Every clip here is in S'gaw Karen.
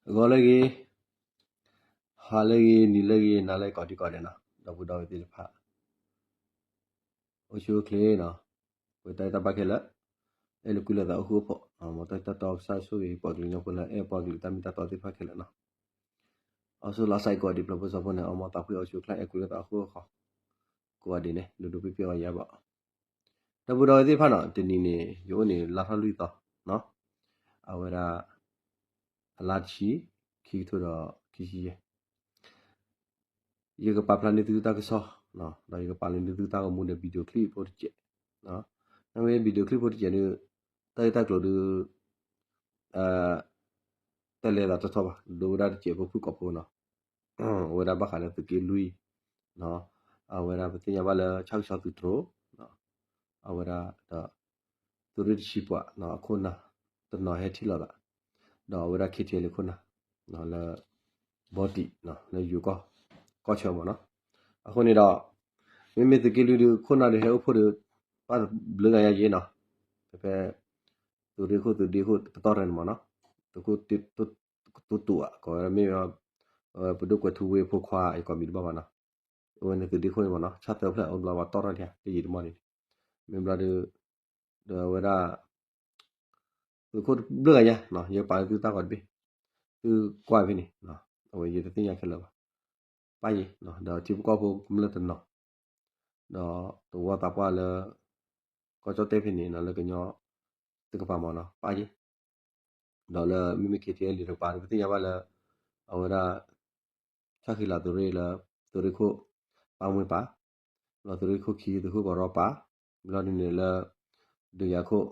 ဂီၤလၢအဂ့ၤ, ဟါလၢအဂ့ၤ, နံၤလၢအဂ့ၤ, နၤလၢအဂ့ၤ ကိးဒံကိးဒဲးနီၤ, ဒီပုၢ်ဒီဝဲၢ်သ့ၣ်တဖၣ် အိၣ်ဆူၣ်အိၣ်ချ့နီၤ, ပှဲၤတၢ်အဲၣ်တၢ်ဘၣ်ခဲလၢာ်, အဲၣ်လိာ်ကွံလိာ်သးအိၣ်ဃူအိၣ်ဖိး, မ်တၢ်တတီကစၢ်ဆိၣ်ဂ့ၤ ပှၤကလုာ်ကညီဖိလၢအဲၣ်ပှၤကလုာ်တၢ်မ့ၢ်တၢ်တီသ့ၣ်တဖၣ်ခဲလၢာ်နီၤ, အီၣ်ဆူၣ်လီၤစဲးကိးဒံး ပျၢၤဖိစီဖိန့ၣ် အီၣ်မီၢ်သးဖှံ အိၣ်ဆူၣ်အိၣ်ချ့အဲၣ်ကွံလိာ်သးအိၣ်ဃူအိၣ်ဖိး, ကိးဂၤဒဲးန့ၣ် ဒိၣ်ဒိၣ်ပှ့ၤပှ့ၤအီၤယၤဘၣ် ဒီပုၢ်ဒီဝဲၢ်သ့ၣ်တဖၣ်နီၤ, တနံၤန့ၣ် ယအိၣ်န့ၣ် လါထီၣ်လွံၢ်သီနီၤ, အဝဲဒၣ် အလါတဆံ, ခံကထိဒီးခံဆံယဲၢ်, ယကပာ်ဖျါန့ၢ်သုတၢ်ကစီၣ်, ဒီးယကပာ်လီၤန့ၢ်သုတၢ်ဂီၤမူဒီး video clip ဖိတစဲး, နမ့ၢ် video clip ဖိတစဲးဒီး တၢ်ဂ့ၢ်တၢ်ကျိၤဒီး တၢ်လဲၤသးတထီၣ်ဘၣ်, ဒိဝဲဒၣ်တစဲးဖိဖုၣ်ကိာ်ဖိနီၤ, အဝဲဒၣ်ဘၣ်ဃးလၢသုးက့လွံၢ်, အဝဲဒၣ်ပသ့ၣ်ညါဘၣ်လၢ ဆၣ်ကဆီသုးတြိၤ, အဝဲဒၣ်ဒီး သုးရ့ၣ်တဆံပှၤ အခိၣ်နၢ်တနီၤဟဲထံၣ်လိာ်သး, ဒီးအဝဲဒၣ် KTLA ခိၣ်နၢ် လၢ ဘီတံၣ် လၢယိၤကီၢ် ကီၢ်ဆၢမ့ၢ်နီၤ, အဃိန့ၣ်ဒီး မ့မ့ၢ်သုးက့လွံၢ်ဒီး ခိၣ်နၢ်ဒီးဟဲအိၣ်ဖှိၣ်ဒီး ပၢ်ဘျုးဂၤညါယ့နီၤ, ဖဲဖဲ သုးရ့ၣ်ခိၣ်သုးဒ့ခိၣ်ပတီၢ်ရဲၣ်န့ၣ်မ့ၢ်နီၤ, သုးခိၣ် တတူၢ်တူၢ်ဧါ ကိးဝဲဒၣ်မ့ၢ် ပဒိၣ်ကွဲးထူဝ့အဖိခွါ ယကိးမံၤတဘၣ်ဘၣ်နီၤ, အဝဲန့ၣ်သုးဒ့ခိၣ်န့ၣ်မ့ၢ်နီၤ ဆၣ်သၢဖျၢၣ်အိၣ်တဘျီဘၣ်တီၢ်ထီၣ်ဒံးဧါ တယံာ်တမီၢ်န့ၣ်, မ့ၢ်ဘျီဒီး ဒီးအဝဲဒၣ် သုးခိၣ်တဘျုးဂၤညါ ယကပာ်လၢသုတၢ်ဂီၤတဘ့ၣ်, သုကွၢ်ဖဲန့ၣ်, အဝဲယတသ့ၣ်ညါခဲလၢာ်ဘၣ်, ပၢ်ယ့ၤ, ဒီးထံဖိကီၢ်ဖိကမျၢၢ်တနီၤ ဒီးသဝီသးပှၢ်လၢ ကီၢ်ကၠီၣ်တဲၣ်ဖဲန့ၣ် လၢကညီတကပၤမ့ၢ်နီၤ ပၢ်ယ့ၤ, ဒီးလၢမ့မ့ၢ် KTLA တကပၤဒီး ပသ့ၣ်ညါဘၣ်လၢ အဝဲဒၣ် ဆၣ်ဃံလၤသုးရ့ၣ်လၢ သုးရ့ၣ်ခိၣ် ပၢ်မှ့ပၢ်, ဒီးသုးရ့ၣ်ခိၣ်ခံ သုးခိၣ်ကီးရီပၢ်, ဘျီဒ်န့ၣ်လၢ ဒုးယၤခိၣ်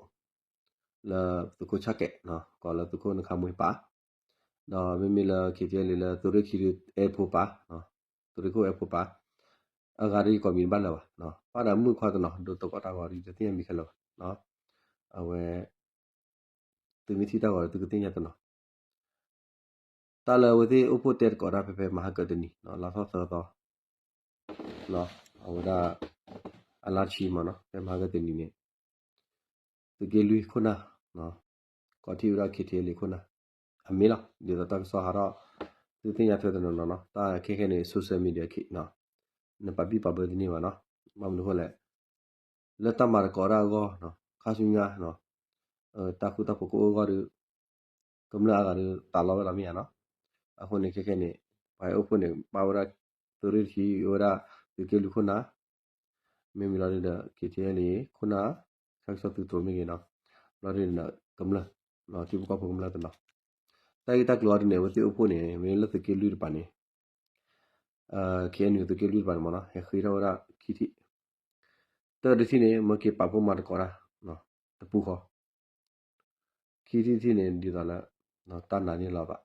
လၢသုးခိၣ်ဆၣ်ကဲး ကိးလၢသုးခိၣ်နခါမှ့ပၢ်, ဒီးမ့မ့ၢ်လၢ KTLA လၢသုးရ့ၣ်ခံဒီး အဲၣ်ဖိပၢ်, သုးရ့ၣ်ခိၣ်အဲၣ်ဖိပၢ်, အဂၤဒီးယကိးမံၤတဘၣ်လၢၤဘၣ်, ပၢ်ဒီးမုၣ်ခွါတနီၤ ဒိးသကိးတၢ်ဂီၤဒီး ယတသ့ၣ်ညါမံၤခဲလၢာ်ဘၣ်, အဝဲ သုမ့ၢ်ထံၣ်တၢ်ဂီၤဒီး သုကသ့ၣ်ညါတနီၤ, တၢ်လၢအဝဲသ့ၣ်အိၣ်ဖှိၣ်တဲသကိးတၢ်ဖဲဖဲမဟါကတနံၤ လါထီၣ်သၢသီ အဝဲဒၣ် အလါဆံမ့ၢ်နီၤ ဖဲမဟါကတနံၤန့ၣ် သုးက့လွံၢ်ခိၣ်နၢ် ကိးထံၣ်ဝဲဒၣ် KTLA ခိၣ်နၢ် အမ့ၢ်လီၤ. ဒ်သိးတၢ်ကစီၣ်ဟးထီၣ် သုသ့ၣ်ညါထွဲတနီၤနီၤနီၤ တၢ်ခဲခဲန့ၣ် social media ခံး နပာ်ဘံၣ်ပာ်ဘၢတန့ၢ်ဘၣ်နီၤ. ဘၣ်မနုၤအဃိလဲၣ် လၢတၢ်မၤသကိးတၢ်အဂီၢ် ခါဆူညါ တၢ်ဃူတၢ်ဖိးကအိၣ်အဂီၢ်ဒီး ကမျၢၢ်အါဂၤဒီးသးလီဝဲလီၤမ့ၢ်ဧါနီၤ. အဃိန့ၣ်ခဲခဲန့ၣ် ပှၤဟဲအိၣ်ဖှိၣ်န့ၣ် ပၣ်ဝဲဒၣ် သုးရ့ၣ်တဆံ ဝဲဒၣ် သုးက့လွံၢ်ခိၣ်နၢ် မ့မ့ၢ်လီၤဒုးဒီး KTLA ခိၣ်နၢ် ဆၣ်ကဆီသုးတြိၤမ့ၢ်ဂ့ၤနီၤ. ဘျီဒုးဒီးကမျၢၢ် ထံဖိကီၢ်ဖိကမျၢၢ်တနီၤ တၢ်ဂ့ၢ်တၢ်ကျိၤအံၤဒ်န့ၣ် အဝဲသ့ၣ်အိၣ်ဖှိၣ်န့ၣ် မ့ၢ်လၢသုးက့လွံၢ်တပၤန့ၣ် KNU သုးက့လွံၢ်တပၤန့ၣ်မ့ၢ်နီၤ ဟဲဃ့ထီၣ်ဝဲဒၣ်ခံထံၣ် တၢတထံၣ်န့ၣ် မ့ၢ်က့ၤပာ်ဖှိၣ်မၤသကိးတၢ် တပူၤဃီ ခံထံၣ်တထံၣ်န့ၣ် ဒ်သိးလၢ တၢ်နာ်န့ၢ်လီၤဘၣ်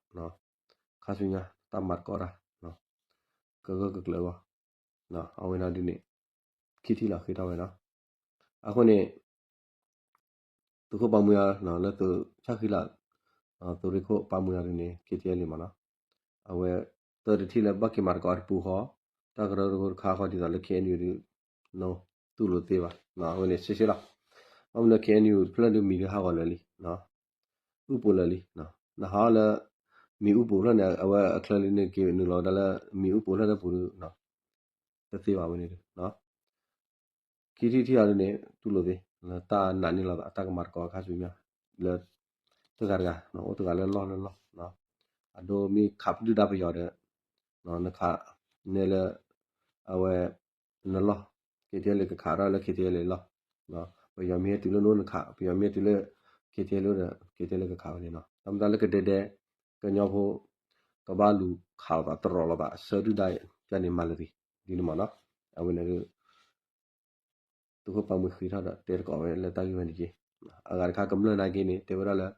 ခါဆူညါ တၢ်မၤသကိးတၢ် ကဂၢၢ်ကကျၢၤအဂီၢ် အဝဲန့ၣ်ဒ်န့ၣ် ခံထံၣ်လီၤဃ့ထီၣ်ဝဲနီၤ. အဃိန့ၣ် သုးခိၣ်ပၢ်မှံအီၤ လၢသုးဆၣ်ဃံလၤ သုးရ့ၣ်ခိၣ်ပၢ်မှံအီၤဒ်န့ၣ် KTLA မ့ၢ်နီၤ အဝဲ တၢတထံၣ်လၢဘၣ်က့ၤမၤသကိးတပူၤဃီ တၢ်ကရၢကရိတခါဃီဒ်သိးလၢ KNU ဒ် တူၢ်လိာ်သ့ဘၣ် အဝဲန့ၣ်ရှဲရှဲလီၤ. ဘၣ်မနုၤ KNU တဖျၢၣ်ဒ်မံၤဒ်ဟးဂီၤလၢာ်လံ အူၣ်ပူၤလၢာ်လံ နဟးလၢ မံၤအူၣ်ပူၤဖျၢၣ်န့ၣ် အဝဲအချၢလံန့ၣ် က့ၤနုာ်လီၤဝဲဒၣ်လၢ မံၤအူၣ်ပူၤဖျၢၣ်တပူၤဒီး တသ့ဘၣ်ဝဲန့ၣ်ဒီး ခံထံၣ်တထံၣ်အံၤဒ်န့ၣ် တူၢ်လိာ်သ့ လၢတၢ်နာ်န့ၢ်လီၤသး တၢ်ကမၤသကိးခါဆူညါ လၢ တဂၤတဂၤ အိၣ်တဂၤလၢလီၢ်လၢလီၢ် အဒိမ့ၢ်ခးဒုၣ်ဒါပယီၤဒီး နခးနဲလၢ အဝဲ နလီၢ် KTLA ကခးထီၣ်လၢ KTLA လီၢ် ပယီၤမ့ၢ်ဟဲတုၤလၢနအိၣ်နခး ပယီၤမ့ၢ်ဟဲတုၤလၢ KTLA ဒီး KTLA ကခးဝဲန့ၣ်နီၤ. တၢ်မတၤလၢကဒဲဒဲ ကညီဖိ ကဘၣ်လူၤခးလိာ်သးတရီးလိာ်သး ဆၢဒုၣ်ဒါ ကန့ၣ်မၤလၢာ်ရံၣ် ဒ်န့ၣ်မ့ၢ်နီၤ. အဝဲန့ၣ် သုးခိၣ်ပၢ်မှံဃ့ထီၣ်ဒီးတဲသကိးဝဲလၢတၢ်ဂ့ၢ်ဝဲန့ၣ်က့ အဂၤတခါကမျၢၢ်နာ်က့န့ၣ် တဲဝဲဒၣ်လၢ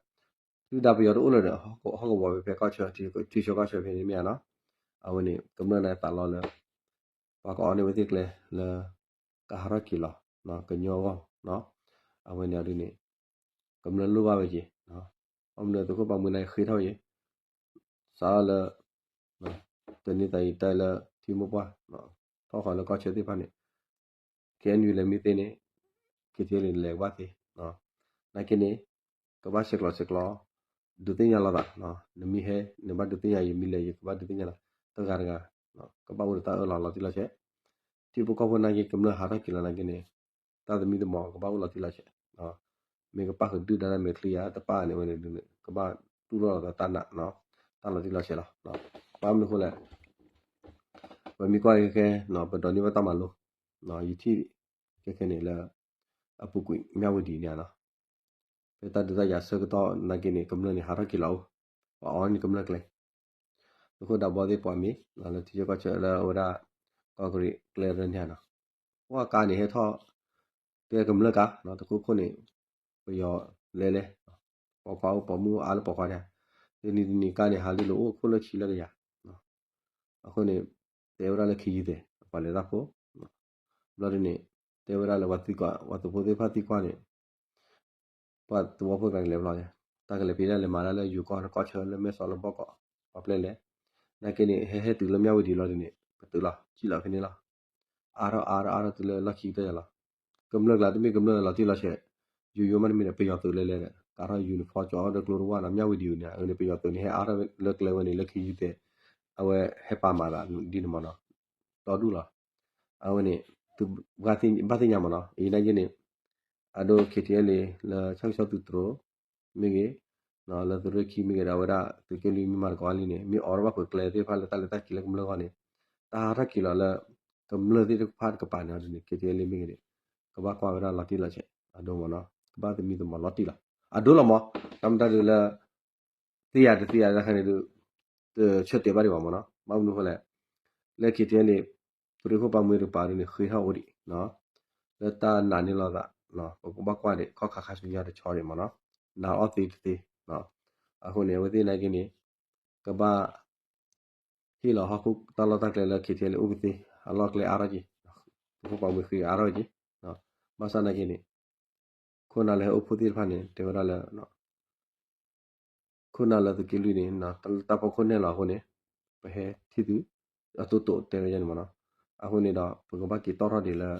ဒုၣ်ဒါပယီၤတအိၣ်လၢၤဒီး ဟီၣ်ကဝီၤဖဲဖဲကီၢ်ဆၢ ထံဆၢကီၢ်ဆၢဖဲန့ၣ်မ့ၢ်ဧါနီၤ. အဝဲန့ၣ် ကမျၢၢ်နာ်သးလီလၢ ပှၤကအီၣ်န့ၢ်ဝဲသ့ၣ်ကျဲလၢ ကဟးထီၣ်က့ၤလီၤ ကညီအဂီၢ် အဝဲန့ၣ်ဒ်န့ၣ် ကမျၢၢ်လိၣ်ဘၣ်ဝဲက့ၤ ဘၣ်မနုၤသုးခိၣ်ပၢ်မှံနာ်က့ဃ့ထီၣ်ဝဲက့ၤ စးထီၣ်လၢ တနံၤသးအံၤတဲလၢထံမိၢ်ပှၢ် ထီၣ်ဃီလၢကီၢ်ဆၢသ့ၣ်တဖၣ်န့ၣ် KNU လဲၤမ့ၢ်သ့န့ၣ် KTLA လဲၤကဘၣ်သ့ နာ်က့န့ၣ် ကဘၣ်ဆဲးကျိးဆဲးကျိး ဒုးသ့ၣ်ညါလီၤသး, နမ့ၢ်ဟဲ နဘၣ်ဒုးသ့ၣ်ညါ ယမ့ၢ်လဲၤ ယကဘၣ်ဒုးသ့ၣ်ညါလီၤ, တဂၤတဂၤ ကဘၣ်အိၣ်ဒီးတၢ်အၢၣ်လီၤလီၤတံၢ်လီၤဆဲး, ထံဖိကီၢ်ဖိနာ်က့ ကမျၢၢ်ဟးထီၣ်က့ၤလီၤနာ်က့န့ၣ်, တၢ်သမံသမိးကဘၣ်အိၣ်လီၤတံၢ်လီၤဆဲး, မ့ၢ်ကပၣ်ဃုာ်ဒုၣ်ဒါမဲာ်ချံဧါ တပၣ်န့ၣ်ဝဲန့ၣ်ဒုးန့ၣ် ကဘၣ်တူၢ်လိာ်လီၤသးတၢ်နာ်, တၢ်လီၤတံၢ်လီၤဆဲးလီၤ. ဘၣ်မနုၤအဃိလဲၣ်, ပမ့ၢ်ကွၢ်ခဲခဲ ပဒိးန့ၢ်ဘၣ်တၢ်မၤလိ, ယထံၣ်ခဲခဲန့ၣ်လၢ အပူၤကွံာ်မၠၣ်ဝတံၤန့ၣ်လီၤ, ဖဲတၢ်ဒုးတၢ်ယၤဆၢကတီၢ်နာ်က့န့ၣ် ကမျၢၢ်န့ၣ် ဟးထီၣ်က့ၤလီၤအိၣ်, ပှၤအီၣ်န့ၢ်ကမျၢၢ်ကျဲ, သုးခိၣ်ဒးဘီသ့ၣ်ပှၤမ့ၢ် လၢထံဆၢကီၢ်ဆၢလၢအဝဲဒၣ် ကီၢ်ကရံၣ်ကျဲရဲၣ်န့ၣ်လီၤ, ပှၤကါန့ၣ်ဟဲထီၣ် တဲကမျၢၢ်ကါ တခိၣ်ခိၣ်န့ၣ် ပယီၤလဲၤလဲၤ, ပိာ်ခွါအိၣ်ပိာ်မုၣ်အိၣ်အါလၢပိာ်ခွါန့ၣ်, တနံၤတနံၤကါန့ၣ် ဟးလံလီၤအိၣ်ခိၣ်လၢဆံလၢကယၤ, အဃိန့ၣ် တဲဝဲဒၣ်လၢခ့ယုၢ်သဲး ပှၤလဲၤတၢ်ဖိ, ဘျီဒ်န့ၣ် တဲဝဲဒၣ်လၢပှၤသံကွၢ် ပှၤသုးဖိသ့ၣ်တဖၣ်သံကွၢ်န့ၣ် ပှၤသဝီဖိတဂၤန့ၣ်လဲၤဘျီ, တၢ်ကလဲၤဖံးဒၣ်လဲၤမၤဒၣ်လၢယိၤကီၢ် ကီၢ်ဆၢလၢမဲၢ်ဆီးလၢဘီၣ်ကီး, ပှၤပျဲလဲၤ, နာ်က့န့ၣ် ဟဲဟဲတုၤလၢမၠၣ်ဝတံၤလီၤဒ်န့ၣ် ပတုၤလီၤ ကံၣ်လီၤဖဲန့ၣ်လီၤ, အါထီၣ်အါထီၣ်အါထီၣ်တုၤလၢလီၢ်ခံကတၢၢ်ယၤလီၤ, ကမျၢၢ်ကျါတမ့ၢ်ကမျၢၢ်လီၤတံၢ်လီၤဆဲး, ယိယိမ့တမ့ၢ်ဒီး ပယီၤသုးလဲၤလဲၤဒီး ကးထီၣ် uniform ကၠီအီၣ်ဒီးကျိတဝၢ်နီၤ မၠၣ်ဝတံၤန့ၣ် အန့ၣ် ပယီၤသုးန့ၣ် ဟဲအါထီၣ်လၢကျဲဝဲန့ၣ် လၢခ့ယုၢ်သဲး အဝဲဟဲပာ်မၤသးဒ်န့ၣ်မ့ၢ်နီၤ, ဒီဒူၣ်လီၤ, အဝဲန့ၣ် သုဘၣ်သ့ၣ်ညါမ့ၢ်နီၤ အံၤနာ်က့န့ၣ် အဒိ ခ့ထံအဲလ့ လၢဆၣ်ကဆီသုးတြိၤ မ့ၢ်ဂ့ၤ, လၢသုးရ့ၣ်ခံမ့ၢ်ဂ့ၤဒီး အဝဲဒၣ်သုးက့လွံၢ်မ့ၢ်မၤသကိးလံန့ၣ် မ့ၢ်အိးထီၣ်ဘၣ်ပှၤကျဲသ့ၣ်တဖၣ်လၢတၢ်လဲၤတၢ်က့ၤလၢကမျၢၢ်ဂီၢ်န့ၣ် တၢ်ဟးထီၣ်က့ၤလီၤလၢ ကမျၢၢ်သ့ၣ်တဖၣ်တကပၤန့ၣ်ဒ်န့ၣ် ခ့ထံအဲလ့မ့ၢ်ဂ့ၤန့ၣ် ကဘၣ်ကွၢ်ဝဲဒၣ်လီၤတံၢ်လီၤဆဲး အဒိမ့ၢ်နီၤ ကဘၣ်သမံသမိးလီၤတံၢ်လီၤ အဒိလီၤမ့ၢ် တၢ်မတၤဒုးလၢ သ့ယၤတသ့ယၤတခါန့ၣ်ဒုး တဆၢတဲာ်ဘၣ်ဒံးဘၣ်မ့ၢ်နီၤ ဘၣ်မနုၤအဃိလဲၣ် လၢခ့ထံအဲလ့ သုးရ့ၣ်ခိၣ်ပာ်မှဲတကပၤဒ်န့ၣ် ဃ့ထီၣ်အိၣ်ဒံး လၢတၢ်နာ်န့ၢ်လိာ်သး ပကဘၣ်ကွၢ်ဒံး ခီၣ်ခါခါဆူညါတဆီဒံးမ့ၢ်နီၤ နာ်အီၣ်သ့တသ့ အဃိန့ၣ် အဝဲသ့ၣ်နာ်က့န့ၣ် ကဘၣ် ဟ့ၣ်လီၤဟီၣ်ခိၣ်တၢ်လီၢ်တၢ်ကျဲလၢခ့ထံအဲလ့အိၣ်ကသ့ အလီၢ်ကျဲအါထီၣ်က့ၤ သုးခိၣ်ပာ်မှဲဃ့အါထီၣ်က့ၤ ဘၣ်ဆၣ်နာ်က့န့ၣ် ခိၣ်နၢ်လၢဟဲအိၣ်ဖှိၣ်သ့ၣ်တဖၣ်န့ၣ် တဲဝဲဒၣ်လၢ ခိၣ်နၢ်လၢသုးက့လွံၢ်န့ၣ် တၢ်ဖီခိၣ်နဲၣ်လီၤအဃိန့ၣ် ပဟဲထံၣ်သု အတိၢ်တိာ်တဲဝဲဒ်န့ၣ်မ့ၢ်နီၤ အဃိန့ၣ်ဒီး ပကဘၣ်က့ၤတီၣ်ထီၣ်ဒံးလၢ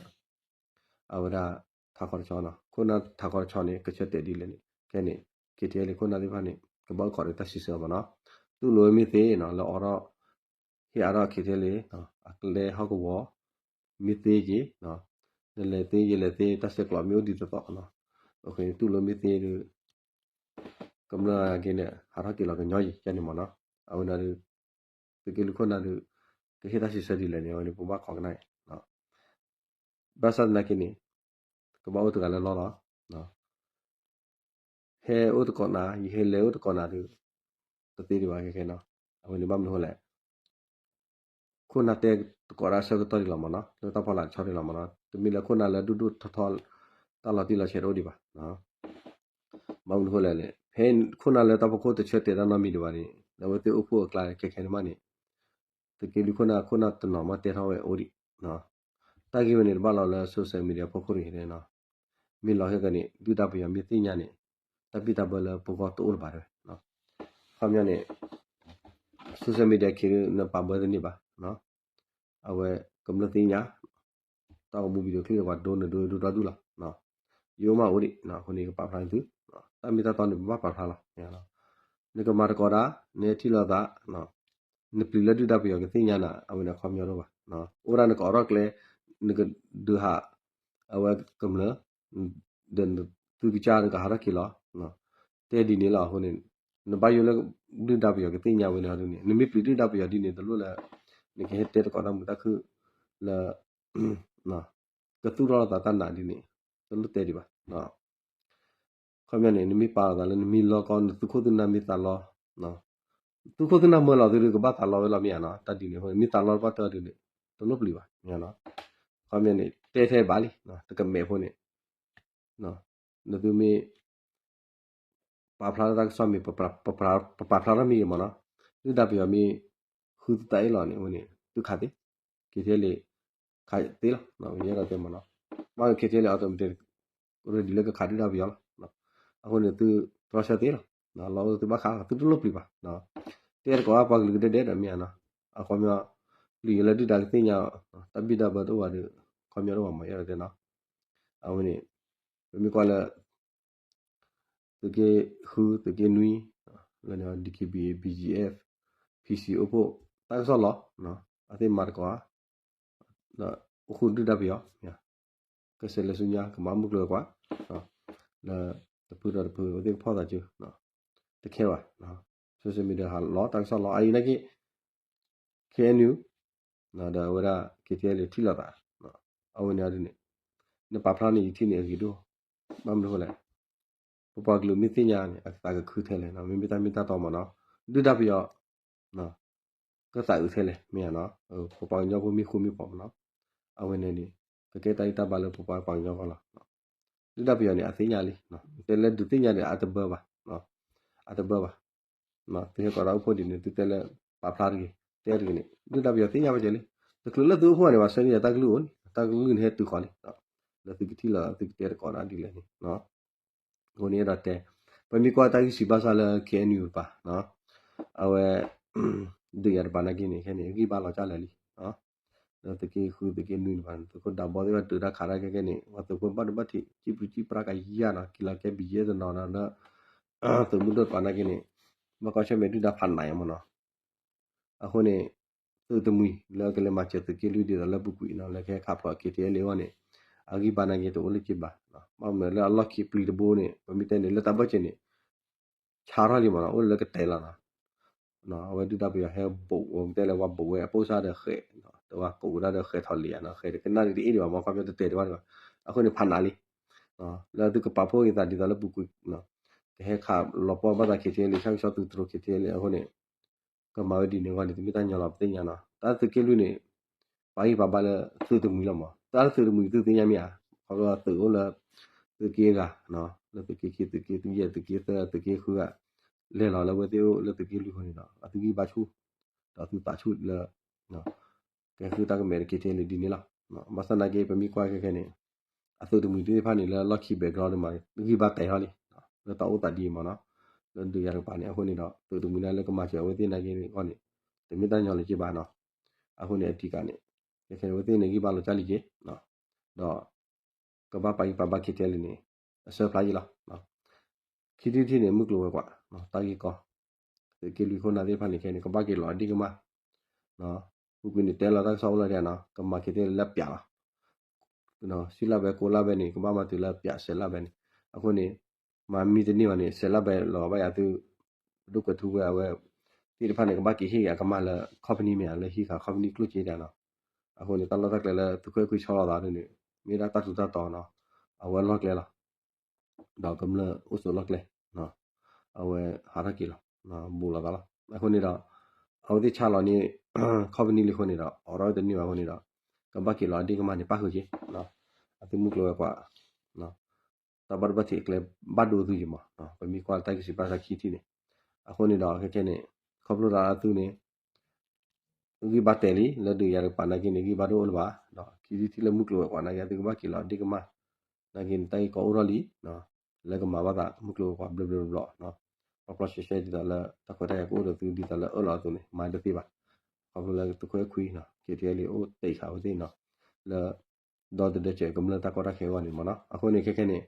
အဝဲဒၣ်ထးခီတဆီနီၤ ခိၣ်နၢ်ထးခီတဆီန့ၣ် ကဆၢတဲာ်ဒ်လဲၣ်န့ၣ် ခဲန့ၣ် ခ့ထံအဲလ့ ခိၣ်နၢ်သ့ၣ်တဖၣ်န့ၣ် ကဘၣ်အိၣ်ခိးဒီးတၢ်စံးဆၢမ့ၢ်နီၤ တူၢ်လိာ်ဝဲမ့ၢ်သ့နီၤ လၢအိးထီၣ် ဟ့ၣ်အါထီၣ်ခ့ထံအဲလ့ အကျဲဟီၣ်ကဝီၤ မ့ၢ်သ့က့ၤ နလဲၤသ့ ယလဲၤသ့ တၢ်ဆဲးကျိးမ့ၢ်အိၣ်ဒံးတသီနီၤ အဃိန့ၣ် တူၢ်လိာ်မ့ၢ်သ့ဒုး ကမျၢၢ်အဂ့ၢ်န့ၣ် ဟးထီၣ်က့ၤလီၤကညီယံၤ ကန့ၣ်မ့ၢ်နီၤ အဝဲန့ၣ်ဒုး သုးက့လွံၢ်ခိၣ်နၢ်ဒုး ကဟ့ၣ်တၢ်စံးဆၢဒ်လဲၣ်န့ၣ် အဝဲန့ၣ် ပဘၣ်ခိးကနၣ်အံၤ ဘၣ်ဆၣ်သနာ်က့န့ၣ် ကဘၣ်အိၣ်တဂၤလၢလီၢ်လီၤ ဟဲအိၣ်တကိးနၤ ယဟဲလဲၤအိၣ်တကိးနၤဒုး တသ့ဒံးဘၣ်ခဲခဲနီၤ အဝဲန့ၣ်ဘၣ်မနုၤအဃိလဲၣ် ခိၣ်နၢ်တဲသကိးတၢ်ဆၢကတီၢ်ဒံးလီၤမ့ၢ်နီၤ လၢတၢ်ဖီလာ်တဆီဒံးလီၤမ့ၢ်နီၤ တမ့ၢ်လၢခိၣ်နၢ်လၢဒိၣ်ဒိၣ်ထီထီ တၢ်လီၤတံၢ်လီၤဆဲးတအိၣ်ဒံးဘၣ် ဘၣ်မနုၤအဃိလဲၣ်န့ၣ် ဖဲခိၣ်နၢ်လၢတၢ်ဖီခိၣ်တဆၢတဲာ်တၢ်နီတမံၤဒံးဘၣ်န့ၣ် လၢအဝဲသ့ၣ်အိၣ်ဖှိၣ်အကျါခဲခဲန့ၣ်မးန့ၣ် သုးက့လွံၢ်ခိၣ်နၢ် ခိၣ်နၢ်တနီၤမးတဲထီၣ်ဝဲအိၣ်ဒံး တၢ်ဂ့ၢ်ဝဲန့ၣ် တဘၣ်လီၤလၢ social media ဖီခိၣ်န့ၣ် မ့ၢ်လီၤဟဲက့ၤန့ၣ် ဒုၣ်ဒါပယီၤမ့ၢ်သ့ၣ်ညါန့ၣ် တၢ်ဘံၣ်တၢ်ဘၢလၢပဂီၢ်တအိၣ်လၢၤဘၣ်တဲဝဲ ခီပညီန့ၣ် social media ခံဒုး နပာ်ဘၢတန့ၢ်ဘၣ် အဝဲကမျၢၢ်သ့ၣ်ညါ တၢ်အိၣ်မူ video clip ပှၤဒိနဒိဒိၣ်ဒိၣ်လီၤ ယအိၣ်မးအိၣ်ဒံး အဃိန့ၣ် ယကပာ်ဖျါန့ၢ်သု တၢ်မ့ၢ်တၢ်တီန့ၣ် ပဘၣ်ပာ်ဖျါလီၤ နကမၤသကိးတၢ် နဟဲထံၣ်လိာ်သး နပျံၤလၢဒုၣ်ဒါပယီၤကသ့ၣ်ညါနၤ အဝဲန့ၣ်အခီပညီတအိ၁ဘၣ် အိၣ်ဒၣ်နကအိးထီၣ်ကျဲ နကဒုးဟး အဝဲကမျၢၢ် ဒီးသုကစၢ်ဒီးကဟးထီၣ်က့ၤလီၤ တဲဒ်န့ၣ်လီၤအဃိန့ၣ် နဘၣ်ယိၣ်လၢဒုၣ်ဒါပယီၤကသ့ၣ်ညါဝဲန့ၣ်ဒ်န့ၣ် နမ့ၢ်ပျံၤဒုၣ်ဒါပယီၤဒ်န့ၣ် တလိၣ်လၢ နကဟဲတဲသကိးတၢ်မုာ်တၢ်ခုၣ်လၢ ကသူၣ်ထီၣ်လိာ်သးတၢ်နာ်ဒ်န့ၣ် တလိၣ်တဲဒံးဘၣ် ခီပညီန့ၣ် နမ့ၢ်ပာ်လီၤသးလၢနမ့ၢ်လီကီ နသုးခိၣ်သုးနၢ်မ့ၢ်သးလီ သုးခိၣ်သုးနၢ်မၢလီၤသုဒုးကဘၣ်သးလီဝဲလီၤမ့ၢ်ဧါနီၤ တၢ်ဒ်န့ၣ်အဃိန့ၣ် မ့ၢ်သးလီတပှၢ်တၢၢ်ဒုးန့ၣ် တလိၣ်ပျံၤဘၣ် ခီပညီန့ၣ် တဲထဲဘၣ်လံ တကမဲာ်ဖိန့ၣ် နသုမ့ၢ် ပာ်ဖျါထီၣ်တၢ်ကစီၣ်မ့ၢ် ပပာ်ဖျါထီၣ်မ့ၢ်ဂ့ၤမ့ၢ်နီၤ ဒုၣ်ဒါပယီၤမ့ၢ် ဃုသတးအ့ၣ်လီၤန့ၣ် အဝဲန့ၣ် သုခးသ့ ခ့ထံလ့ ခးသ့လီၤ ယအဲၣ်ဒိးတဲမ့ၢ်နီၤ ဘၣ်ခ့ထံလ့ automatic ready လၢကခးဒုၣ်ဒါပယီၤလီၤ အဃိန့ၣ် သုတြီဆၢသ့လီၤ လီၤအိၣ်သုဘၣ်ခးလီၤ သုတလိၣ်ပျံၤဘၣ် တဲသကိးပှၤကလုာ်ကဒဲဒဲဒီးမ့ၢ်ဧါနီၤ အခီပညီ ပျံၤလၢဒုၣ်ဒါကသ့ၣ်ညါ တၢ်ဘံၣ်တၢ်ဘၢတအိၣ်ဘၣ်ဒီး ခီပညီတအိၣ်ဘၣ်မ့ၢ် ယအဲၣ်ဒိးတဲနီၤ အဝဲန့ၣ် ပမ့ၢ်ကွၢ်လၢ သုးက့ဃု သုးက့နွံ လၢန့ၣ် DKBA BGF PC အိၣ်ဖှိၣ် တၢ်ကစီၣ်လီၤ, အသ့ၣ်မၤသကိးဧါ, ဒီးအိၣ်ဃုာ်ဒုၣ်ဒါပယီၤ, ကစဲးလၢဆူညါ ကမၤမုၢ်ကျိၤဝဲၤကွာ်, လၢတဖုဒီးတဖု အဝဲသ့ၣ်ကဖီၣ်သးစု, တခဲဘၣ်, social media ဟးလီၤ တၢ်ကစီၣ်လီၤ အအံၤနာ်က့ KNU ဒီးအဝဲဒၣ် KTLA ထံၣ်လိာ်သး, အဝဲန့ၣ်ဒ်န့ၣ် နပာ်ဖျါန့ၣ် ယထံၣ်န့ၣ်အဂ့ၤဒိၣ်, ဘၣ်မနုၤအဃိလဲၣ်, ပပှၤကလုာ်မ့ၢ်သ့ၣ်ညါန့ၣ် အသးကခုထဲလဲၣ်, မ့မ့ၢ်တၢ်မ့ၢ်တၢ်တီမ့ၢ်နီၤ, ဒုၣ်ဒါပယီၤ ကသးအုးထဲလဲၣ် မ့ၢ်ဧါနီၤ, ပပှၤကညီဖိမ့ၢ်ဃူမ့ၢ်ဖိးမ့ၢ်နီၤ, အဝဲန့ၣ်န့ၣ် ကကဲတၢ်ဂံၢ်တၢ်ဘါလၢပပှၤကညီဖိလီၤ. ဒုၣ်ဒါပယီၤန့ၣ် အသ့ၣ်ညါလံ, တဲလၢဒုးသ့ၣ်ညါဒီးအတဘၢဘၣ်, အတဘၢဘၣ်, သုဟဲကိးတၢ်အိၣ်ဖှိၣ်ဒ်န့ၣ် သုတဲလၢပာ်ဖျါတဂ့ၤ, တဲတဂ့ၤန့ၣ် ဒုၣ်ဒါပယီၤသ့ၣ်ညါဘၣ်ကဲလံ, တချုးလၢသုအိၣ်ဖှိၣ်န့ၣ် ဘၣ်ဆၢန့ၣ် တၢ်ကလုၢ်အိၣ်န့ၣ် တၢ်ကလုၢ်န့ၣ်ဟဲတုၤဃီၤလံ, လၢသုကထံၣ်လီၤ သုကတဲတကိးဒၣ်ဒ်လဲၣ်န့ၣ် အဃိန့ၣ်အဲၣ်ဒိးတဲ, ပမ့ၢ်ကွၢ်တၢ်ဂံၢ်စံးဘၣ်စၢ်လၢ KNU တပၤ, အဝဲ ဒုးယၤတပၤနာ်က့န့ၣ် ခဲန့ၣ် ဂံၢ်ဘါလီၤကၢ်လၢာ်လံ, လၢသုးက့ဃု သုးက့နွံတပၤန့ၣ် သုးခိၣ်ဒးဘီသ့ၣ်တဖၣ်ဒုးတၢ်ခးတၢ်ခဲခဲန့ၣ် ပှၤသုးဖိဘၣ်ဒိဘၣ်ထံး စံၣ်ပျူၤစံၣ်ပြါကယၤနီၤ က့ၤလီၤကဲဘံယဲၢ်တနီၤဒီး သုးမုၢ်ဒိၣ်တပၤနာ်က့န့ၣ် ဘၣ်ကွၢ်ဆၢၣ်မဲာ်ဒုၣ်ဒါဖးနးအံၤမ့ၢ်နီၤ အဃိန့ၣ် သုးတမှံၤလၢကလဲၤမၤစၢၤသုးက့လွံၢ်ဒ်သိးလၢပူၤကွံာ်နီၤ လၢကဟဲခးဖျိး KTLA အဂီၢ်န့ၣ် အဂံၢ်ဘါနာ်က့တအိၣ်လၢၤဘၣ်, ဘၣ်မနုၤလၢအလီၢ်ခံပျံၤတဘိန့ၣ် ပမ့ၢ်တဲန့ၣ် လၢတၢ်ဘၢၣ်စၢၤန့ၣ် ဆါထီၣ်လံမ့ၢ်နီၤ အိၣ်လၢကတဲာ်လီၤနီၤ, အဝဲဒုၣ်ဒါပယီၤဟဲဘူး တဲလၢပှၤဘူးဝဲအပိၢ်စၢ်ဒီးဃဲး, တဝဲကိးဝဲဒၣ်ဒီးဃဲးထီၣ်လံဧါနီၤ ဃဲးတကနၣ်ဒ်တအ့ၣ်ဒံးဘၣ် မ့ၢ်ခီဖျိတတဲာ်တဘၣ်ဒံးဘၣ်, အဃိန့ၣ်ဖးနးလံ, လၢသုကပာ်ဖှိၣ်က့ၤသးဒ်သိးလၢပူၤကွံာ် ကဟဲခးလီၤပှီၢ်ဘၣ်သး KTLA ဆၣ်ကဆီသုးတြိၤ KTLA အဃိန့ၣ် ကမၤဝဲဒ်န့ၣ်အဂီၢ်န့ၣ် တမ့ၢ်တၢ်ညီလီၤ ပသ့ၣ်ညါနီၤ တၢ်သုးက့လွံၢ်န့ၣ် ပာ်ဂံၢ်ပာ်ဘါလၢသုးတမှံၤလီၤမး တၢ်သုးတမှံၤသုသ့ၣ်ညါမ့ၢ်ဧါ, ခီဖျိသုးအိၣ်လၢ သုးက့အဂၤ, လၢသုးက့ခံ သုးက့ယဲၢ် သုးက့သၢ သုးက့ဃုဂၤ လဲၤလီၤလၢအဝဲသ့ၣ်အိၣ်လၢသုးက့လွံၢ်အဃိန့ၣ်ဒီး အသုဂံၢ်ဘါဆူၣ်, ဒီးသုသးဆူၣ်လၢ ကဟဲဃုတၢ်ကမဲာ်တက့ၤထဲလံဒ်န့ၣ်လီၤ. ဘၣ်ဆၣ်နာ်က့ ပမ့ၢ်ကွၢ်ခဲခဲန့ၣ် အသုးတမှံၤသ့ၣ်တဖၣ်န့ၣ် လၢလီၢ်ခံ background န့ၣ်မး ဂံၢ်ဘါတဲာ်ထီၣ်လံ, လၢတၢ်အိၣ်သးဒ်အံၤမးနီၤ, လၢဒုးယၤတကပၤန့ၣ် အဃိန့ၣ်ဒီး သုးတမှံၤလၢကမၤစၢၤအဝဲသ့ၣ်နာ်က့န့ၣ်အဂီၢ်န့ၣ် တမ့ၢ်တၢ်ညီလၢၤက့ဘၣ်နီၤ, အဃိန့ၣ်အတံၤကးန့ၣ် ခဲခဲန့ၣ် အဝဲသ့ၣ်န့ၣ် ဂံၢ်ဘါလီၤကၢ်လံက့ၤ, ဒီး ကဘၣ်ပာ်ဂံၢ်ပာ်ဘါ KTLA န့ၣ် အဆၢဖျါယံၤလီၤ. ခံထံၣ်တထံၣ်န့ၣ် မုၢ်ကျိၤဝဲၤကွာ် တၢ်ဂ့ၢ်ကီ သုးက့လွံၢ်ခိၣ်နၢ်သ့ၣ်တဖၣ်န့ၣ် ခဲန့ၣ် ကဘၣ်က့ၤလီၤအဒ့ၣ်ကမၢ်, ပူၤကွံာ်န့ၣ် တဲလီၤတၢ်ကစီၣ်အိၣ်လီၤဒ်နီၤ ကမၤက့ၤသ့ၣ်လၢပျးလီၤ, ဆံလၢ်ဘဲကိးလၢ်ဘဲန့ၣ် ကဘၣ်မၤတုၤလၢပျးဆဲးလၢ်ဘဲန့ၣ်, အဃိန့ၣ် မၤမံတန့ၢ်ဘၣ်န့ၣ် ဆဲးလၢ်ဘဲလီၤဘၣ်ယၤသု ပဒိၣ်ကွဲးထူဝဲအဝဲ သ့ၣ်တဖၣ်န့ၣ် ကဘၣ်က့ၤဟ့ၣ်ဂ့ၤအကမၢ်လၢ company မ့ၢ်ဧါ လၢဟံးဃာ် company ကျိၣ်စ့ဒၣ်နီၤ, အဃိန့ၣ် တၢ်လီၢ်တၢ်ကျဲလၢသုးခိၣ်အဲၣ်ခွံဆီလီၤသးန့ၣ် မ့ၢ်ဒၣ်တၢ်ထူးတၢ်တီၤနီၤ, အဝဲလီၢ်ကျဲလီၤ ဒီးကမျၢၢ်အိၣ်ဆိးလီၢ်ကျဲ, အဝဲဟးထီၣ်က့ၤလီၤ, ဘူးလိာ်သးလီၤ. အဃိန့ၣ်ဒီး အဝဲသ့ၣ်ဆါလီၤန့ၢ် company လံအဃိန့ၣ်ဒီး အိးထီၣ်ဝဲတန့ၢ်ဘၣ်အဃိန့ၣ်ဒီး ကဘၣ်က့ၤလီၤအဒ့ၣ်ကမၢ်န့ၣ် ပၣ်ဃုာ်က့ၤ, အသုးမုၢ်ကျိၤဝဲၤကွာ် တၢ်ဘၣ်ဒိဘၣ်ထံးအကျဲဘၣ်ဒိအသုယံၤမး, ပမ့ၢ်ကွၢ်တၢ်ဂ့ၢ်စံးဘၣ်တၢ်ခံထံၣ်န့ၣ်, အဃိန့ၣ်ဒီးခဲခဲန့ၣ် ခီဖျိလၢအသုန့ၣ် ဂံၢ်ဘါတဲာ်လံ လၢဒုးယၤတကပၤနာ်က့န့ၣ် ဂံၢ်ဘါတအိၣ်လၢၤဘၣ်, ဒီးခံထံၣ်တထံၣ်လၢမုၢ်ကျိၤဝဲၤကွာ်နာ်က့ အသုကဘၣ်က့ၤလီၤအဒ့ၣ်ကမၢ်, နာ်က့န့ၣ် တၢ်ဂ့ၢ်ကီအိၣ်ထီၣ်လံ လၢကမၤဘၣ်သးမုၢ်ကျိၤဝဲၤကွာ်ဘျီဘျီဘျီ, ပျီပျီဆှဲဆှဲဒ်သိးလၢ တၢ်ခွဲးတၢ်ယာ်ကအိၣ်ဒီးသုဒ်သိးလၢအၢၣ်လီၤအသိးန့ၣ် မၤတသ့ဘၣ်, ခီဖျိလၢသုးခိၣ်အဲၣ်ခွံ KTLA အိၣ်တ့ၢ်ဃာ်ဝဲသ့ၣ်နီၤ, လၢ ဒီသဒၢစၢၤကမျၢၢ်တၢ်ကီတၢ်ခဲအဂီၢ်န့ၣ်မးနီၤ, အဃိန့ၣ်ခဲခဲန့ၣ်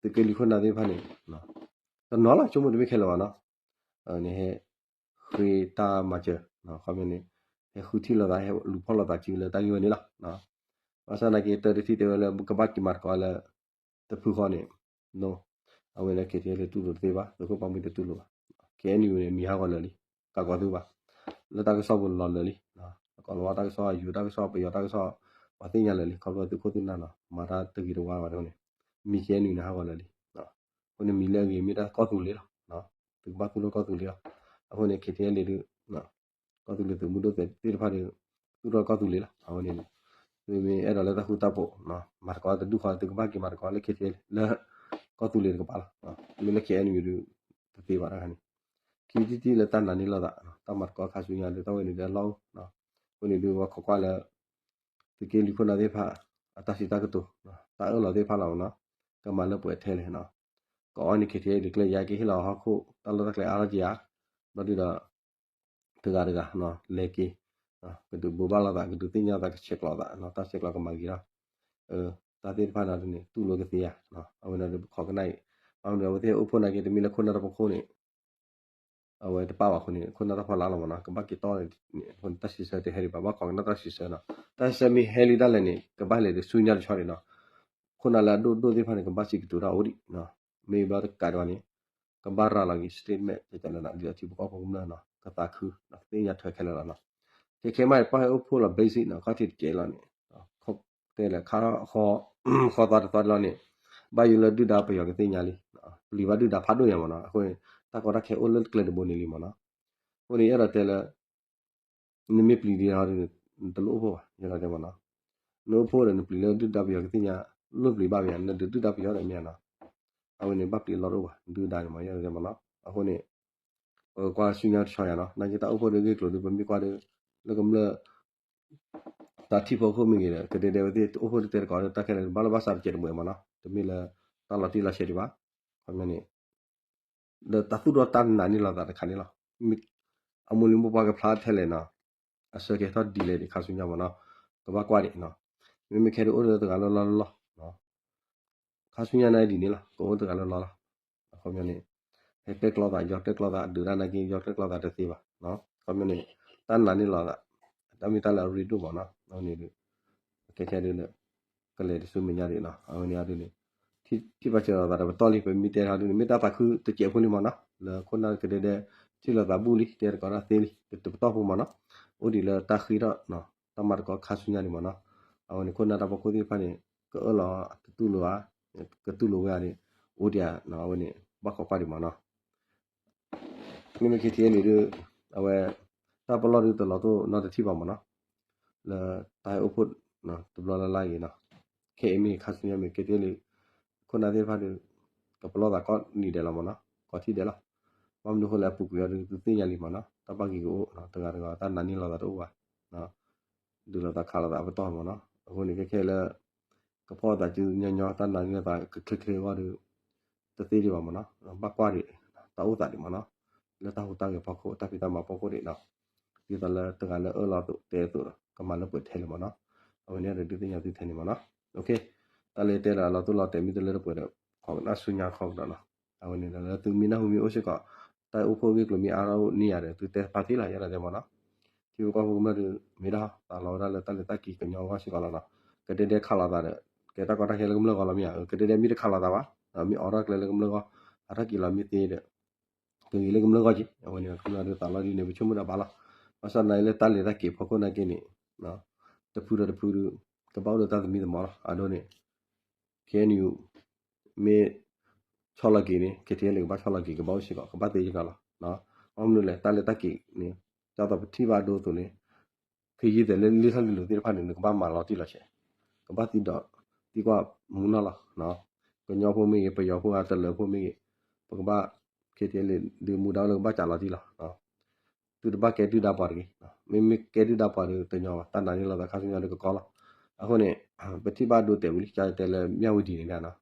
သုးက့လွံၢ်ခိၣ်နၢ်သ့ၣ်တဖၣ်န့ၣ် တနီၤလီၤ ဆိကမိၣ်တမ့ၢ်ခဲလၢာ်ဘၣ်နီၤ, န့ၣ်ဟဲ ဃ့တၢ်မၤစၢၤ, ခီပညီန့ၣ် ဟဲဃုထံၣ်လိာ်သး ဟဲလူၤဖီၣ်လိာ်သးစုလၢတၢ်ဂ့ၢ်ဝဲန့ၣ်လီၤ. ဘၣ်ဆၣ်နာ်က့ တၢ်တထံၣ်တဲဝဲလၢ ကဘၣ်က့ၤမၤသကိးလၢ တဖုဃီန့ၣ် အဝဲန့ၣ် KTLA တူၢ်လိာ်တသ့ဘၣ်, သုးခိၣ်ပၣ်မူၣ်တတူၢ်လိာ်ဘၣ်, KNU န့ၣ် မံၤဟးဂီၤလၢာ်လံ, ကးကီးသုဘၣ်, လၢတၢ်ကစီၣ်ပူၤလီၤလၢာ်လံ, ကီၤလၤဝါတၢ်ကစီၣ် ယိၤတၢ်ကစီၣ် ပယီၤတၢ်ကစီၣ် ပှၤသ့ၣ်ညါလၢာ်လံ, ခီဖျိသုးခိၣ်သုးနၢ်နီၤ မၤတၢ်တဂ့ၤတဝါဘၣ်အဃိန့ၣ် မံၤ KNU န့ၣ် ဟးဂီၤလၢာ်လံ, အဃိန့ၣ်မံၤလၢအဂ့ၤမ့ၢ်တၢ်ကီၢ်သူလ့ၤလီၤ, သုကဘၣ်သူၣ်ထီၣ်ကီၢ်သူလ့ၤလီၤ, အဃိန့ၣ် KTLA ဒုး ကီၢ်သူလ့ၤသုးမုၢ်ဒိၣ်သ့ၣ်တဖၣ်ဒီး သူၣ်ထီၣ်ကီၢ်သူလ့ၤလီၤ, အဝဲန့ၣ် သုမ့ၢ်အဲၣ်ဒိးလၢတၢ်ဃူတၢ်ဖိး မၤသကိးတဒူၣ်ဃီ သုကဘၣ်က့ၤမၤသကိးလၢ KTLA လၢ ကီၢ်သူလ့ၤတကပၤလီၤ, မ့ၢ်လၢ KNU ဒုး တသ့ဘၣ်တခါန့ၣ်, ခံထံၣ်တထံၣ်လၢတၢ်နာ်န့ၢ်လိာ်သး တၢ်မၤသကိးခါဆူညါလၢတၢ်ဝဲန့ၣ်ဒီးအလီၢ်အိၣ်, အဃိန့ၣ်ဒုးပှၤခိးကွၢ်လၢ သုးက့လွံၢ်ခိၣ်နၢ်သ့ၣ်တဖၣ် အတၢ်စံးတၢ်ကတိၤ တၢ်အၢၣ်လီၤသ့ၣ်တဖၣ်လီၤနီၤ, ကမၤလၢပှဲၤထဲလဲၣ်နီၤ, ကအီၣ်န့ၢ် KTLA ဒုးကျဲယါက့ၤဟ့ၣ်လီၤဟီၣ်ခိၣ် တၢ်လီၢ်တၢ်ကျဲအါထီၣ်က့ၤဧါ, ဘျီဒုးဒီး တဂၤတဂၤ လဲၤက့ၤ ကဒုးဘိးဘၣ်လိာ်သး ကဒုးသ့ၣ်ညါသး ကဆဲးကျိးသး တၢ်ဆဲးကျိးကမၤဂ့ၤထီၣ်, တၢ်သ့ၣ်တဖၣ်န့ၣ် တူၢ်လိာ်ကသ့ဧါ, အဝဲန့ၣ်ဒီးပခိးကနၣ်အံၤ, ဘၣ်မနုၤအဝဲသ့ၣ်အိၣ်ဖှိၣ်နာ်က့ တမ့ၢ်လၢခိၣ်နၢ်တပခိၣ်န့ၣ် အဝဲတပာ်ဘၣ်အဃိန့ၣ် ခိၣ်နၢ်တၢ်ဖီလာ်လီၤမ့ၢ်နီၤ, ကဘၣ်က့ၤတီၢ်န့ၣ် အဃိန့ၣ် တၢ်စံးဆၢတဟဲဒံးဘၣ်, ဘၣ်ခိးကနၣ်တၢ်စံးဆၢနီၤ, တၢ်စံးဆၢမ့ၢ်ဟဲလံဒၣ်လဲာ်န့ၣ် ကဘၣ်လဲၤဒီးဆူညါတဆီဒံးနီၤ, ခိၣ်နၢ်လၢအဒိၣ်ဒိၣ်သ့ၣ်တဖၣ်န့ၣ် ကဘၣ်စံးကတိၤတၢ်အိၣ်ဒံး, မ့ၢ်ဘျီတကးဒံးဘၣ်န့ၣ် ကဘၣ်ရၤလီၤက့ၤ statement ကကလၢနီၤ, ဒ်သိးထံဖိကီၢ်ဖိကမျၢၢ်နီၤ ကသးခု ကသ့ၣ်ညါထွဲခဲလၢာ်လီၤနီၤ, ခဲခဲမး ပှၤဟဲအိၣ်ဖှိၣ်လီၤ basic နီၤ, ခီၣ်ထံးတကဲးလီၤန့ၣ် တဲလၢခါဃီ ဃီသီတသီလီၤန့ၣ် ဘၣ်ယိၣ်လၢဒုၣ်ဒါပယီၤကသ့ၣ်ညါလံ, ပျံၤဘၣ်ဒုၣ်ဒါဖးဒိၣ်ညါမ့ၢ်နီၤ, အဃိန့ၣ် တၢ်ကီတၢ်ခဲအိၣ်လၢကျဲတဘိန့ၣ်လံမ့ၢ်နီၤ, အဃိန့ၣ် ယအဲၣ်ဒိးတဲလၢ နမ့ၢ်ပျံၤဒံးဒီး နတလိၣ်အိၣ်ဖှိၣ်ဘၣ်, ယအဲၣ်ဒိးတဲမ့ၢ်နီၤ, နအိၣ်ဖှိၣ်ဒီးနပျံၤလၢဒုၣ်ဒါပယီၤကသ့ၣ်ညါ လိၣ်ပျံၤဘၣ်ပယီၤ နဒုးဒုၣ်ဒါပယီၤဒီးမ့ၢ်နီၤ, အဝဲန့ၣ်ဘၣ်ပျံၤလီၤတအိၣ်ဘၣ် ဒုၣ်ဒါန့ၣ်မ့ၢ် ယအဲၣ်ဒိးတဲမ့ၢ်နီၤ, အဃိန့ၣ် ပကကွၢ်ဆူညါတဆီယၤနီၤ, နာ်က့တၢ်အိၣ်ဖှိၣ်ဒီးဂ့ၢ်ကျိၤဒီး ပမ့ၢ်ကွၢ်ဒီး လၢကမျၢၢ် တၢ်ထံၣ်ဖိအခိၣ်မ့ၢ်ဂ့ၤဒီး ကဒဲဒဲဝဲသ့ၣ် အိၣ်ဖှိၣ်တတဲတကိးဒီး တၢ်ခဲလၢာ်ဘၣ်လီၢ်ဘၣ်စးတကဲးတမှဲၤမ့ၢ်နီၤ, တမ့ၢ်လၢ တၢ်လီၤတံၢ်လီၤဆဲးဒံးဘၣ်, ခီပညီန့ၣ် ဒီးတၢ်သူၣ်ထီၣ်တၢ်နာ်န့ၢ်လိာ်သးတခါန့ၣ်လီၤ, အမိၢ်လံၤမိၢ်ပှၢ်ကဖျါထဲလဲၣ်နီၤ, အဆၢကဲၤထီၣ်ဒ်လဲၣ်ဒံးခါဆူညါမ့ၢ်နီၤ, ကဘၣ်ကွၢ်ဒံးနီၤ, မ့မ့ၢ်ခဲဒုးအိၣ်ဒီးတဂၤလၢလီၢ်လီၢ် ခါဆူညါန့ၣ်ဒ်န့ၣ်လီၤ, ကအိၣ်တဂၤလၢလီၢ်လီၢ်, အခီပညီန့ၣ် ဟဲကျဲၣ်ကျီသး ယီၤကျဲၣ်ကျီသး ဒုးတၢ်နာ်က့ ယီၤကျဲၣ်ကျီသးတသ့ဘၣ်, အခီပညီန့ၣ် တၢ်နာ်န့ၢ်လိာ်သး တၢ်မ့ၢ်တၢ်လၢအရ့ဒိၣ်မ့ၢ်နီၤ, အဝဲန့ၣ်ဒုး ကဲထဲဒုး ကလဲၤတဆူမဲာ်ညါဒံးနီၤ, အဝဲန့ၣ်အဒုးန့ၣ် ထံၣ်ဘၣ်စၢၤလိာ်သးဒီးပတီၢ်လံ ပမ့ၢ်တဲထီၣ်ဒုးန့ၣ် မ့ၢ်တၢ်သးခုတစဲးဖိလံမ့ၢ်နီၤ, လၢခိၣ်နၢ်ကဒဲဒဲ ထံၣ်လိာ်သးဘူၣ်လံ တဲတကိးတၢ်သ့လံ တပတီၢ်ဖိမ့ၢ်နီၤ, အိၣ်ဒံးလၢတၢ်ဃ့ထီၣ် တၢ်မၤသကိးခါဆူညါန့ၣ်မ့ၢ်နီၤ, အဝဲန့ၣ်ခိၣ်နၢ်တၢ်ဖီခိၣ်သ့ၣ်တဖၣ်န့ၣ် ကအၢၣ်လီၤ တတူၢ်လိာ်ဧါ ကတူၢ်လိာ်ဝဲဧါန့ၣ် အိၣ်ဒံးဧါ, အဝဲန့ၣ် ဘၣ်ခိးကွၢ်ဒံးမ့ၢ်နီၤ မ့မ့ၢ် KTLA ဒုး အဝဲ တၢ်ပလီၢ်ဒုးတလီၤတိၢ်နီတထံၣ်ဘၣ်မ့ၢ်နီၤ, လၢတၢ်ဟဲအိၣ်ဖှိၣ် တဘျီလၢ်လၢ်ဂ့ၤနီၤ, ခဲအံၤမ့ၢ်ခါဆူညါမ့ၢ် KTLA ခိၣ်နၢ်သ့ၣ်တဖၣ်ဒုး ကပလီၢ်သးကိးနံၤဒဲးလီၤမ့ၢ်နီၤ, ကိးထံၣ်ဒဲးလီၤ, ဘၣ်မနုၤအဃိလဲၣ်အပူၤကွံာ်အီၤဒုး သုသ့ၣ်ညါလံမ့ၢ်နီၤ, တၢ်ဘၣ်ဂ့ၤကအိၣ် တဂၤတဂၤတၢ်နာ်န့ၢ်လိာ်သးတအိၣ်ဘၣ် ဒုးလိာ်သးခးလိာ်သးအပတီၢ်မ့ၢ်နီၤ, အဃိန့ၣ် ခဲခဲလၢ ကဖီၣ်သးစုညီညီ တၢ်နာ်န့ၢ်လိာ်သးကချ့ချ့အဂီၢ်ဒီး တသ့ဒံးဘၣ်မ့ၢ်နီၤ, ဘၣ်ကွၢ်ဒံး တၢ်အိၣ်သးဒံးမ့ၢ်နီၤ, လၢတၢ်ဟူးတၢ်ဂဲၤဖီခိၣ် တၢ်ဖံးတၢ်မၤဖီခိၣ်ဒံးနီၤ, ဒ်သိးလၢတဂၤလၢအၢၣ်လီၤအသိးတဲအသိး ကမၤလၢပှဲၤထဲလဲၣ်မ့ၢ်နီၤ, အဝဲန့ၣ်ဒီးဒုးသ့ၣ်ညါသုထဲန့ၣ်မ့ၢ်နီၤ, တၢ်လၢတဲဒီးလီၤတိၢ်လီၤတဲာ်မ့ၢ်တလၢတပှဲၤဒီး ခိးကနၣ်ဆူညါခီကဒီးနီၤ, အဝဲန့ၣ်ဒီးလၢသုမ့ၢ်နၢ်ဟူမ့ၢ်အိၣ်စ့ၢ်ကီး တၢ်အိၣ်ဖှိၣ်ဂ့ၢ်ကျိၤမ့ၢ်အါထီၣ်န့ၢ်ယၤဒီး သုတဲဖးသ့လီၤ ယဲဒၣ်တဲမ့ၢ်နီၤ, ထံဖိကီၢ်ဖိကမျၢၢ်ဒီး မ့ၢ်ဒၣ်တၢ်လီၤဝဲဒၣ်လၢတၢ်လဲၤတၢ်က့ၤကညီအဂီၢ်စ့ၢ်ကီးလီၤနီၤ, ကဒဲဒဲခးလိာ်သးဒီး ကဲတၢ်ကီတၢ်ခဲလၢကမျၢၢ်ဂီၢ်လီၤမ့ၢ်ဧါ, ကဒဲဒဲမ့ၢ်တခးလိာ်သးဘၣ်, မ့ၢ်အိးထီၣ်ကျဲလၢကမျၢၢ်ဂီၢ် ဟးထီၣ်က့ၤလီၤမ့ၢ်သ့ဒီး ကဂ့ၤလၢကမျၢၢ်ဂီၢ်က့ၤ, အဝဲန့ၣ် ကမျၢၢ်ဒီးသးလီၤဒ်န့ၣ် ပဆိကမိၣ်ဒီးဘၣ်လီၤ, ဘၣ်ဆၣ်သနာ်က့လၢတၢ်လဲၤတၢ်က့ၤဖီခိၣ်နာ်က့န့ၣ် တဖုဒီးတဖုဒီး ကဘၣ်အိၣ်ဒီးတၢ်သမံသမိးလီၤ, အဒိန့ၣ် KNU မ့ၢ်ဆီလီၤက့ၤန့ၣ် KTLA ကဘၣ်ဆီလီၤက့ၤ ကဘၣ်အိၣ်စ့ၢ်ကီး ကဘၣ်သ့စ့ၢ်ကီးလီၤ, ဘၣ်မနုၤလဲၣ် တၢ်လဲၤတၢ်က့ၤန့ၣ် ဒ်သိးပထံၣ်ဘၣ်ဒိအသိးန့ၣ် ခ့ယုၢ်သဲးလၢလံာ်ထီၣ်လံာ်လီၤသ့ၣ်တဖၣ်န့ၣ် နကဘၣ်မၤလီၤတံၢ်လီၤဆဲး, ကဘၣ်သံဒီးသံကွၢ်မူနီၢ်လီၤ, ကညီဖိမ့ၢ်ဂ့ၤ ပယီၤဖိဧါ တလၢၤဖိမ့ၢ်ဂ့ၤ, ပကဘၣ် KTLA ဒုးမူဒါအိၣ်လၢကဘၣ်ကးလီၤတံၢ်လီၤ သုတဘၣ်ကဲဒုၣ်ဒါပှၤတဂ့ၤ, မ့မ့ၢ်ကဲဒုၣ်ဒါပှၤဒီးတညီဘၣ်, တၢ်နာ်န့ၢ်လိာ်သးခါဆူညါဒီးကကီလီၤ, အဃိန့ၣ် ပထံၣ်ဘၣ်ဒိတဲာ်ဝံၤလံ ကတဲလၢမၠၣ်ဝတံၤန့ၣ်ဒၣ်နီၤ,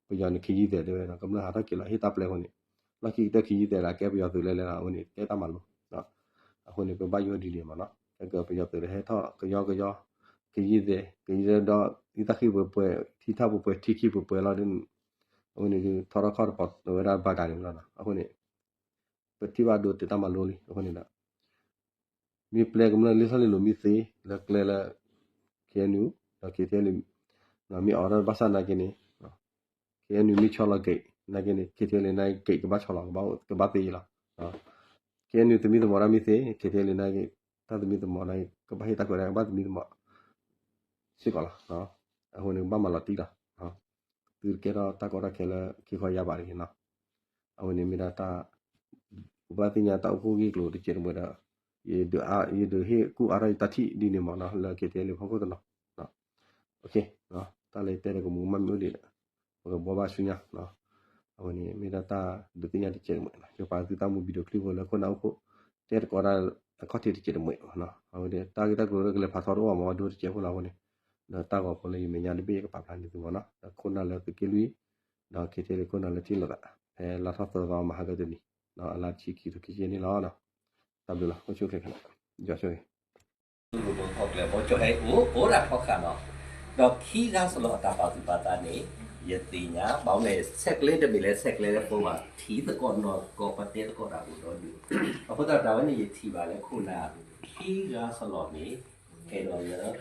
ပယီၤန့ၣ်ခ့ယုၢ်သဲးတဲဝဲနီၤ ကမျၢၢ်ဟးထီၣ်က့ၤလီၤဟ့ၣ်တၢ်ပျဲအဃိန့ၣ်, လီၢ်ခံကတၢၢ်ခ့ယုၢ်သဲးလၢကဲပယီၤသုးလဲၣ်လဲၣ်လီၤ အဝဲန့ၣ်ကဲတၢ်မၤလိ, အဃိန့ၣ် ပဘၣ်ယိၣ်ဒ်န့ၣ်မ့ၢ်နီၤ, ကပယီၤသုးဒီးဟဲထီၣ်ကယီကယီ, ခ့ယုၢ်သဲး ကယုၢ်သဲးဒီး အံသၣ်ဃံပှဲၤပှဲၤ ထံထီၣ်ပှဲၤပှဲၤ ထံခံပှဲၤပှဲၤလီၤဒ်န့ၣ်, အဝဲန့ၣ်ဒုးထီထီၣ်ခီၣ်တပီၤဝဲဒၣ်ဘၣ်ဂၤန့ၣ်လီၤနီၤ, အဃိန့ၣ် ပထံၣ်ဘၣ်ဒိတဲာ်တၢ်မၤလိလံ အဃိန့ၣ်ဒီး မ့ၢ်ပျဲကမျၢၢ်လံာ်ထီၣ်လံာ်လီၤမ့ၢ်သ့လၢကျဲလၢ KNU ဒီး KTLA မ့ၢ်အိးထီၣ်ဘၣ်ဆၣ်နာ်က့န့ၣ် KNU မ့ၢ်ဆီလီၤက့ၤနာ်က့န့ၣ် KTLA နာ်က့ကဘၣ်ဆီလီၤ ကဘၣ်သ့လီၤ, KNU သမံသမိးတၢ်မ့ၢ်သ့ KTLA နာ်က့ တၢ်သမံသမိးနာ်က့ ကဘၣ်ဟ့ၣ်တၢ်ခွဲးတၢ်ယာ် ကဘၣ်သမံသမိး စ့ၢ်ကီးလီၤ, အဃိန့ၣ် ကဘၣ်မၤလီၤတံၢ်လီၤ, သုတကဲထီၣ်တၢ်ကီတၢ်ခဲလၢခံခီယါဘၣ်တဂ့ၤနီၤ, အဝဲန့ၣ်မ့ၢ်ဒၣ်တၢ် ပဘၣ်သ့ၣ်ညါတၢ်အိၣ်ဖှိၣ်ဂ့ၢ်ကျိၤတစဲးတမှဲၤဒီး ယဒုးဟ့ၣ်ကူၣ်အါထီၣ်ယတၢ်ထံၣ်ဒ်န့ၣ်မ့ၢ်နီၤ လၢ KTLA ဖီခိၣ်တနီၤ, တၢ်လၢယတဲဒီးကမူးကမၣ်မ့ၢ်အိၣ်ဒံးဒီး ပကဘှီဘၣ်ဆူညါ, အဝဲန့ၣ်မ့ၢ်ဒၣ်တၢ်ဒုးသ့ၣ်ညါတစဲးတမှဲၤနီၤ ယပာ်သုတၢ်မူ video clip ဖိလၢခိၣ်နၢ်အိၣ်ဖှိၣ် တဲတကိးဒၣ်အခီၣ်ထံးတစဲးတမှဲၤနီၤ, အဝဲန့ၣ် တၢ်ဂ့ၢ်တၢ်ကျိၤလၢကလဲၤဖးထီတအိၣ်ဘၣ်မ့ၢ် ဒိတစဲးဖိလီၤအဃိန့ၣ်, ဒီးတၢ်ဂီၤဖိလၢယမဲာ်ညါတဘ့ၣ်ယကပာ်ဖျါန့ၢ်သုမ့ၢ်နီၤ ဒီးခိၣ်နၢ်လၢသုးက့လွံၢ် ဒီး KTLA ခိၣ်နၢ်လၢထံၣ်လိာ်သး ဖဲလါထီၣ်သၢသီမဟါကတနံၤ အလါတဆံခံထိခံဆံန့ၣ်လီၤ, တၢ်ဘျုးလီၤ အိၣ်ဆူၣ်အိၣ်ချ့ခဲလၢာ်, ယွၤဆိၣ်ဂ့ၤ လူၤဘၢခီၣ်ကျဲဘီကၠီဟဲအိၣ်အိၣ်ဒၣ်ထီခါနီၤ, ဒီးခံဂၤစလီၤအတၢ်ပာ်သူၣ်ပာ်သးန့ၣ် ယသ့ၣ်ညါ ဘၣ်မ့ၢ်ဆဲးကျဲတမ့ၢ်လၢဆဲးကျဲလၢဖိဘၣ် ထံၣ်သကိးနီၢ်သကိး ပတဲသကိးတၢ်အိၣ်ဒီးဒုး, အဃိသတးဒီး တၢ်ဝဲန့ၣ်ယထံၣ်ဘၣ်လၢခိၣ်နၢ် ခံဂၤစလီၢ်န့ၣ် အဲၣ်ဒိးလၢ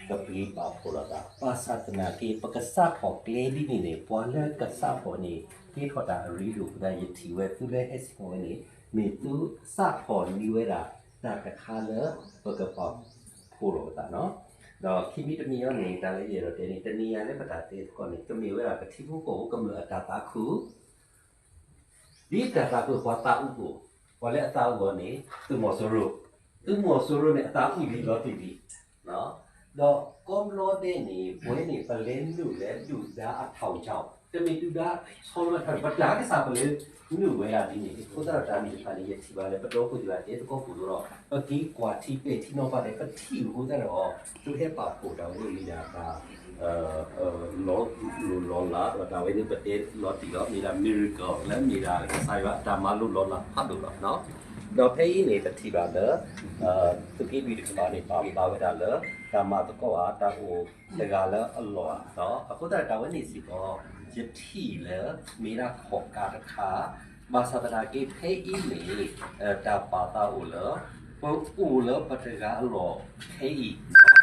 ကပှ့ၤပာ်ဖှိၣ်လိာ်သး ဘၣ်ဆၣ်သနာ်က့ ပကစးထီၣ်ကျဲဒ်န့ၣ်န့ၣ် ပှၤလၢကစးထီၣ်န့ၣ် ကဲထီၣ်တၢ်အရ့ဒိၣ်အဃိသတး ယထံၣ်ဝဲသုလၢဟဲစ့ၢ်ကီးဝဲန့ၣ် မ့ၢ်သုစးထီၣ်လံဝဲဒၣ် တၢ်တခါလၢ ပကပာ်ဖှိၣ်လိာ်ပသးန့ၣ်လီၤ. ဒီးခံမံၤတမံၤအံၤန့ၣ် တၢ်လၢယအဲၣ်ဒိးတဲန့ၣ် တနံၤအံၤလၢပတၢ်တဲသကိးန့ၣ် ကမ့ၢ်ဝဲဒၣ်ပထံဖိကီၢ်ဖိကမျၢၢ်အတၢ်သးခု ဒ်တၢ်သးခုပှၤသးအုးအိၣ်, ပှၤလၢအသးအုးအီၤန့ၣ် သုးမီၤစိရိၤ, သုးမီၤစိရိၤန့ၣ် အသးအုးလံလီၤတံၢ်လံ. ဒီးကိးဘျီဒဲးန့ၣ် ပဝဲန့ၣ် ပလဲၤနုာ်လၢဒုၣ်ဒါအထောင်ချောက်, တမ့ၢ်ဒုၣ်ဒါဆီလီၤထီၣ် ပတၢ်ကစၢ်ပလဲၤနုာ်ဝဲဒၣ်ဒ်န့ၣ် အဃိသတးဒီးတၢ်န့ၣ်တဖၣ်န့ၣ် ယထံၣ်ဘၣ်လၢပဒီပုၢ်ဝဲၢ်သ့ၣ်တဖၣ်တဲသကိးကိၣ်သိးဒီး ပက့ၤကွၢ်ထံပဲာ်ထံနီၤဖးဒီး ပထံၣ်အဃိသတးဒီး သုဟဲပာ်ဖှိၣ်တၢ်ဝဲန့ၣ်မ့ၢ်ဒၣ်တၢ် လိၤလီၤလး ဒီးတၢ်ဝဲန့ၣ်ပတဲလီၤတံၢ်လီၤ မ့ၢ်ဒၣ် miracle လၢမ့ၢ်ဒၣ်ကစၢ်ယွၤအတၢ်မၤလိၤလီၤလးဖးဒိၣ်လီၤ. ဒီးဖဲအံၤန့ၣ် ပထံၣ်ဘၣ်လၢ သုးက့လွံၢ်တကပၤန့ၣ် ပာ်ဖျါဝဲဒၣ်လၢ တၢ်မၤသကိးဧါ တၢ်အိၣ်တဂၤလၢအလီၢ်ဧါ. အဃိသတးတၢ်ဝဲန့ၣ်စ့ၢ်ကီး ယထံၣ်လၢ မ့ၢ်ဒၣ်ခီၣ်ကါတခါ ဘၣ်ဆၣ်သနာ်က့ ဖဲအံၤန့ၣ် တၢ်ပာ်သးအိၣ်လၢ ပအိၣ်လၢပတဂၤအလီၢ်ဖဲအံၤ